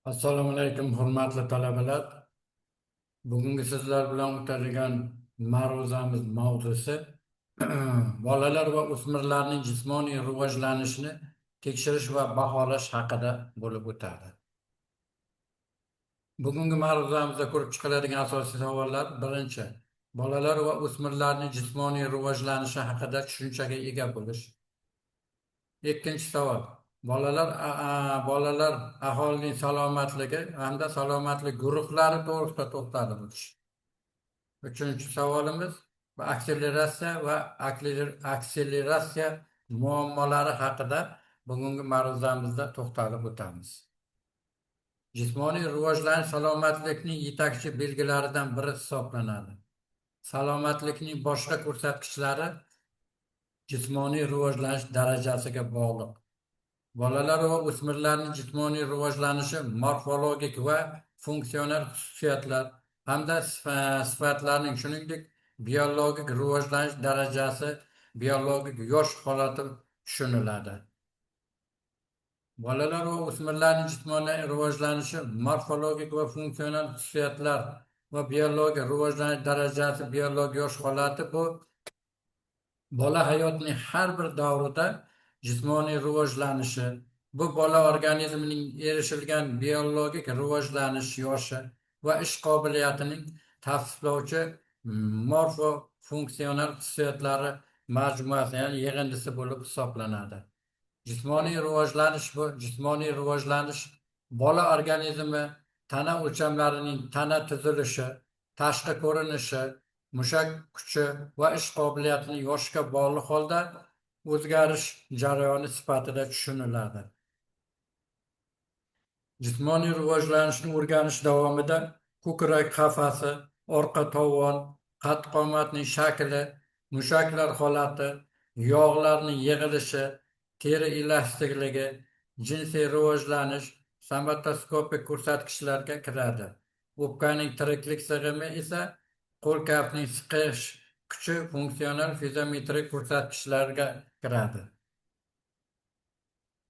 Assalomu alaykum, hurmatli talabalar. Bugungi sizlar bilan o'tadigan ma'ruzamiz mavzusi bolalar va o'smirlarning jismoniy rivojlanishini tekshirish va baholash haqida bo'lib o'tadi. Bugungi ma'ruzamizda ko'rib chiqiladigan asosiy savollar: birinchi, bolalar va o'smirlarning jismoniy rivojlanishi haqida tushunchaga ega bo'lish. Ikkinchi savol, bolalar aholining salomatligi hamda salomatlik guruhlari to'g'risida to'xtalib o'tish. Uchinchi savolimiz akseleratsiya va akseleratsiya muammolari haqida bugungi ma'ruzamizda to'xtalib o'tamiz. Jismoniy rivojlanish salomatlikning yetakchi belgilaridan biri hisoblanadi. Salomatlikning boshqa ko'rsatkichlari jismoniy rivojlanish darajasiga bog'liq. Bolalar va o'smirlarning jismoniy rivojlanishi morfologik va funksional xususiyatlar hamda sifatlarning, shuningdek, biologik rivojlanish darajasi, biologik yosh holati tushuniladi. Bolalar va o'smirlarning jismoniy rivojlanishi morfologik va funksional xususiyatlar va biologik rivojlanish darajasi, biologik yosh holati bu bola hayotining har bir davrida jismoniy rivojlanishi, bu bola organizmining erishilgan biologik rivojlanish yoshi va ish qobiliyatining tavsiflovchi morfofunksional xususiyatlari majmuasi, ya'ni yig'indisi bo'lib hisoblanadi. Jismoniy rivojlanish bu jismoniy rivojlanish bola organizmi tana o'lchamlarining tana tuzilishi, tashqi ko'rinishi, mushak kuchi va ish qobiliyatini yoshga bog'liq holda o'zgarish jarayoni sifatida tushuniladi. Jismoniy rivojlanishni o'rganish davomida ko'krak qafasi, orqa tovon, qad-qomatning shakli, mushaklar holati, yog'larning yig'ilishi, teri elastikligi, jinsiy rivojlanish somatoskopik ko'rsatkichlarga kiradi. O'pkaning tiriklik sig'imi esa qo'l-kaftning siqish kuchi funksional fiziometrik ko'rsatkichlarga kiradi.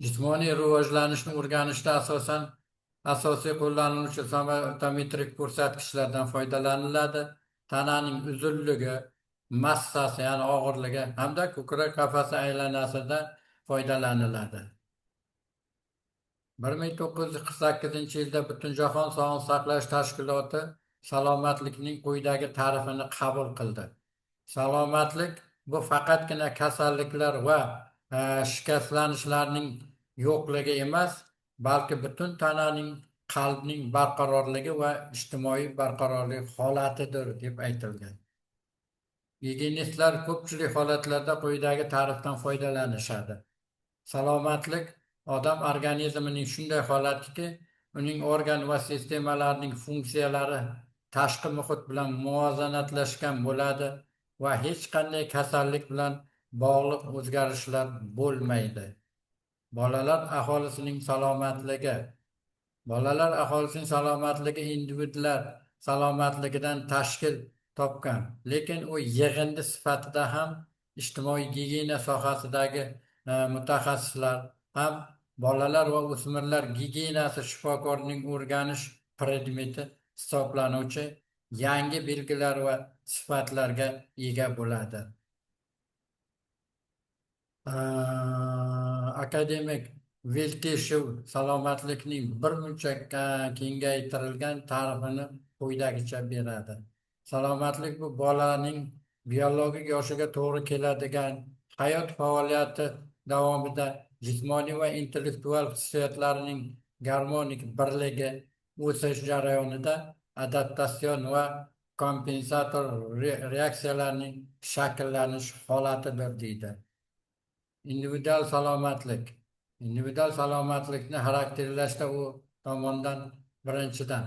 Jismoniy rivojlanishni o'rganishda asosan asosiy qo'llaniluvchi somatometrik ko'rsatkichlardan foydalaniladi. Tananing uzunligi, massasi, ya'ni og'irligi hamda ko'krak qafasi aylanasida foydalaniladi. 1948-yilda Butunjahon sog'liqni saqlash tashkiloti salomatlikning quyidagi ta'rifini qabul qildi. Salomatlik bu faqatgina kasalliklar va shikastlanishlarning yo'qligi emas, balki butun tananing, qalbning barqarorligi va ijtimoiy barqarorlik holatidir deb aytilgan. Gigiyenistlar ko'pchilik holatlarda quyidagi ta'rifdan foydalanishadi. Salomatlik odam organizmining shunday holatiki, uning organ va sistemalarining funksiyalari tashqi muhit bilan muvozanatlashgan bo'ladi va hech qanday kasallik bilan bog'liq o'zgarishlar bo'lmaydi. Bolalar aholisining salomatligi. Bolalar aholisining salomatligi individlar salomatligidan tashkil topgan, lekin u yig'indi sifatida ham ijtimoiy gigiyena sohasidagi mutaxassislar ham bolalar va o'smirlar gigiyenasi shifokorining o'rganish predmeti hisoblanuvchi yangi belgilar va sifatlarga ega bo'ladi. Akademik Veltishev salomatlikning bir muncha kengaytirilgan ta'rifini quyidagicha beradi. Salomatlik bu bolaning biologik yoshiga to'g'ri keladigan hayot faoliyati davomida jismoniy va intellektual xususiyatlarining garmonik birligi, o'sish jarayonida adaptatsion va kompensator reaksiyalarning shakllanish holatidir deydi. Individual salomatlik. Individual salomatlikni xarakterlashda u tomondan birinchidan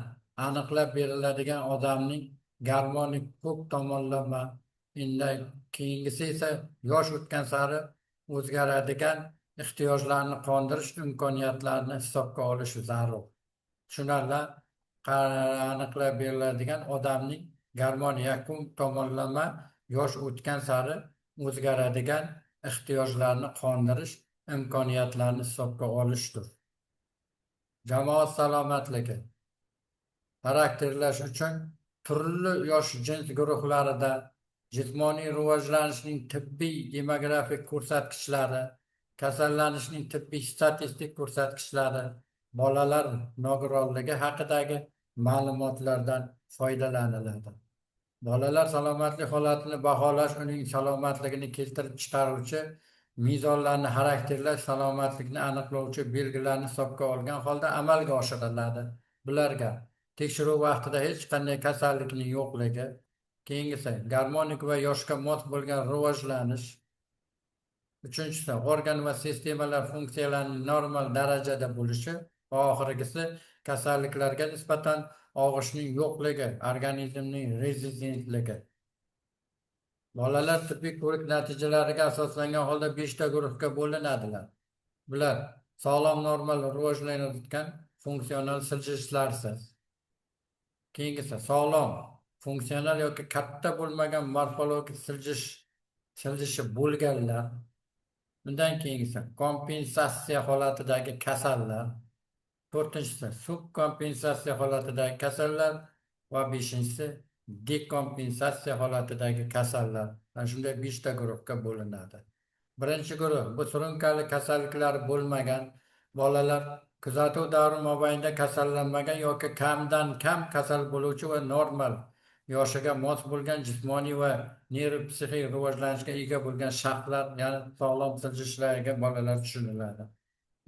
aniqlab beriladigan odamning garmonik ko'p tomonlama, undan keyingisi esa yosh o'tgan sari o'zgaradigan ehtiyojlarni qondirish imkoniyatlarini hisobga olish zarur. Tushunarli aniqlab beriladigan odamning garmoniya ko'p tomonlama yosh o'tgan sari o'zgaradigan ehtiyojlarni qondirish imkoniyatlarini hisobga olishdir. Jamoat salomatligi xarakterlash uchun turli yosh jins guruhlarida jismoniy rivojlanishning tibbiy demografik ko'rsatkichlari, kasallanishning tibbiy statistik ko'rsatkichlari, bolalar nogironligi haqidagi ma'lumotlardan foydalaniladi. Bolalar salomatlik holatini baholash uning salomatligini keltirib chiqaruvchi mezonlarni xarakterlash, salomatlikni aniqlovchi belgilarni hisobga olgan holda amalga oshiriladi. Bularga tekshiruv vaqtida hech qanday kasallikning yo'qligi, keyingisi garmonik va yoshga mos bo'lgan rivojlanish, uchinchisi organ va sistemalar funksiyalarining normal darajada bo'lishi va oxirgisi kasalliklarga nisbatan og'ishning yo'qligi, organizmning rezistentligi. Bolalar tibbiy ko'rik natijalariga asoslangan holda 5 ta guruhga bo'linadilar. Bular sog'lom normal rivojlanayotgan funksional siljishlarsiz. Keyingisi sog'lom funksional yoki katta bo'lmagan morfologik siljishi bo'lganlar. Undan keyingisi kompensatsiya holatidagi kasallar. To'rtinchisi subkompensatsiya holatidagi kasallar va beshinchisi dekompensatsiya holatidagi kasallar. Mana shunday 5 ta guruhga bo'linadi. Birinchi guruh bu surunkali kasalliklar bo'lmagan bolalar, kuzatuv davri mobaynida kasallanmagan yoki kamdan kam kasal bo'luvchi va normal yoshiga mos bo'lgan jismoniy va nerv-psixik rivojlanishga ega bo'lgan shaxslar, ya'ni sog'lom siljishlarga bolalar tushuniladi.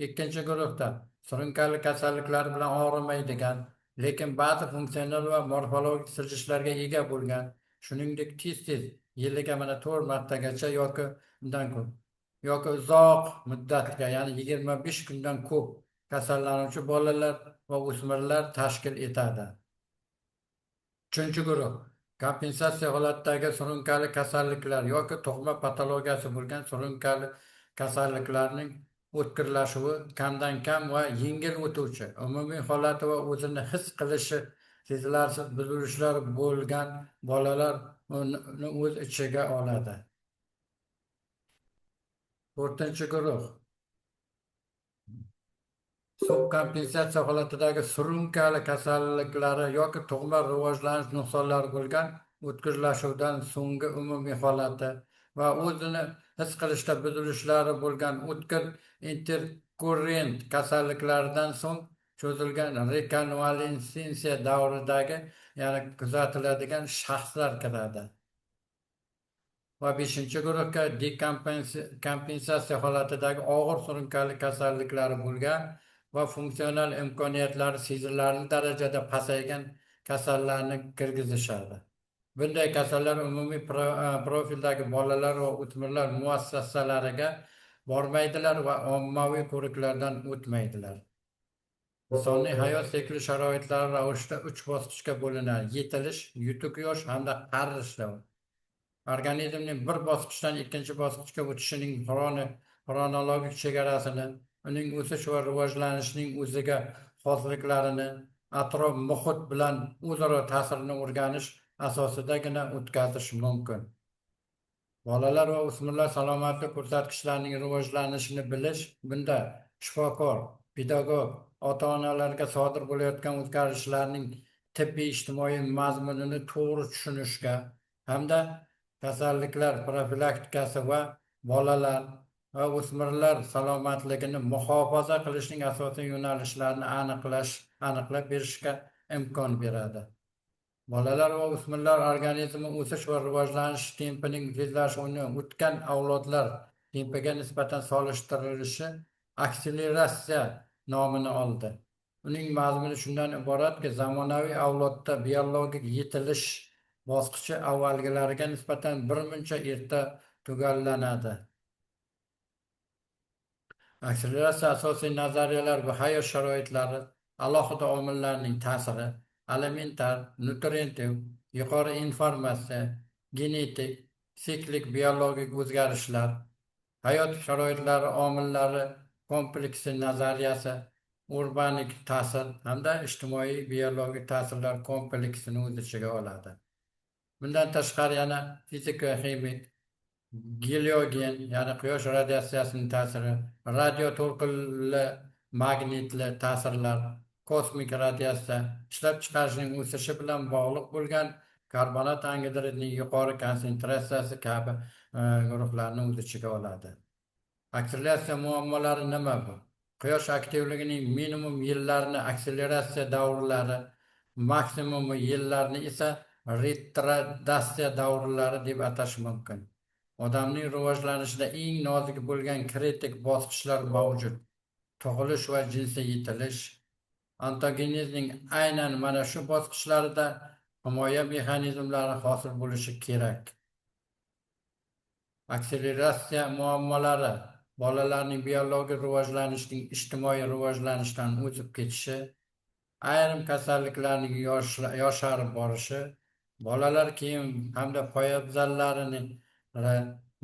Ikkinchi guruhda surunkali kasalliklar bilan og'rimaydigan, lekin ba'zi funksional va morfologik siljishlarga ega bo'lgan, shuningdek tez-tez yiliga mana 4 martagacha yoki undan ko'p yoki uzoq muddatga, ya'ni 25 kundan ko'p kasallanuvchi bolalar va o'smirlar tashkil etadi. Uchinchi guruh kompensatsiya holatidagi surunkali kasalliklar yoki tug'ma patologiyasi bo'lgan surunkali kasalliklarning o'tkirlashuvi kamdan kam va yengil o'tuvchi, umumiy holati va o'zini his qilishi sezilarsiz buzilishlar bo'lgan bolalar uni o'z ichiga oladi. To'rtinchi guruh subkompensatsiya holatidagi surunkali kasalliklari yoki tug'ma rivojlanish nuqsonlari bo'lgan o'tkirlashuvdan so'nggi umumiy holati va o'zini his qilishda buzilishlari bo'lgan o'tkir interkurrent kasalliklaridan so'ng cho'zilgan rekonvalesensiya davridagi, ya'ni kuzatiladigan shaxslar kiradi. Va beshinchi guruhga dekompensatsiya holatidagi og'ir surunkali kasalliklari bo'lgan va funksional imkoniyatlari sezilarli darajada pasaygan kasallarni kirgizishadi. Bunday kasallar umumiy profildagi bolalar va o'smirlar muassasalariga bormaydilar va ommaviy ko'riklardan o'tmaydilar. Insonning hayot sikli sharoitlari ravishda 3 bosqichga bo'linadi: yetilish, yutuq yosh hamda qarish davri. Organizmning bir bosqichdan ikkinchi bosqichga o'tishining xronologik chegarasini, uning o'sish va rivojlanishining o'ziga xosliklarini, atrof muhit bilan o'zaro ta'sirini o'rganish asosidagina o'tkazish mumkin. Bolalar va o'smirlar salomatlik ko'rsatkichlarining rivojlanishini bilish, bunda shifokor, pedagog, ota-onalarga sodir bo'layotgan o'zgarishlarning tibbiy ijtimoiy mazmunini to'g'ri tushunishga hamda kasalliklar profilaktikasi va bolalar va o'smirlar salomatligini muhofaza qilishning asosiy yo'nalishlarini aniqlab berishga imkon beradi. Bolalar va o'smirlar organizmi o'sish va rivojlanish tempining tezlashuvini o'tgan avlodlar tempiga nisbatan solishtirilishi akseleratsiya nomini oldi. Uning mazmuni shundan iboratki, zamonaviy avlodda biologik yetilish bosqichi avvalgilariga nisbatan birmuncha erta tugallanadi. Akseleratsiya asosiy nazariyalar va hayot sharoitlari, alohida omillarning ta'siri, alimentar, nutrientiv, yuqori informatsiya, genetik, siklik biologik o'zgarishlar, hayot sharoitlari omillari kompleksi nazariyasi, urbanik ta'sir hamda ijtimoiy biologik ta'sirlar kompleksini o'z ichiga oladi. Bundan tashqari yana fizika, ximik, geliogen, ya'ni quyosh radiatsiyasining ta'siri, radio to'lqinli Magnitli ta'sirlar, kosmik radiatsiya, ishlab chiqarishning o'sishi bilan bog'liq bo'lgan karbonat angidridning yuqori konsentratsiyasi kabi guruhlarni o'z ichiga oladi. Akseleratsiya muammolari nima bu? Quyosh aktivligining minimum yillarini akseleratsiya davrlari, maksimum yillarni esa retardatsiya davrlari deb atash mumkin. Odamning rivojlanishida eng nozik bo'lgan kritik bosqichlar mavjud: tug'ilish va jinsiy yetilish. Ontogenezning aynan mana shu bosqichlarida himoya mexanizmlari hosil bo'lishi kerak. Akseleratsiya muammolari: bolalarning biologik rivojlanishining ijtimoiy rivojlanishdan o'zib ketishi, ayrim kasalliklarning yosharib borishi, bolalar kiyim hamda poyabzallarining,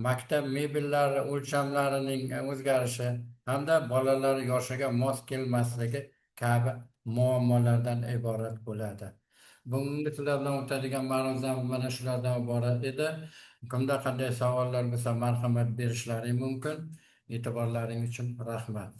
maktab mebellari o'lchamlarining o'zgarishi hamda bolalar yoshiga mos kelmasligi kabi muammolardan iborat bo'ladi. Bugungi sizlar bilan o'tadigan ma'ruzam mana shulardan iborat edi. Kimda qanday savollar bo'lsa, marhamat, berishlari mumkin. E'tiborlaring uchun rahmat.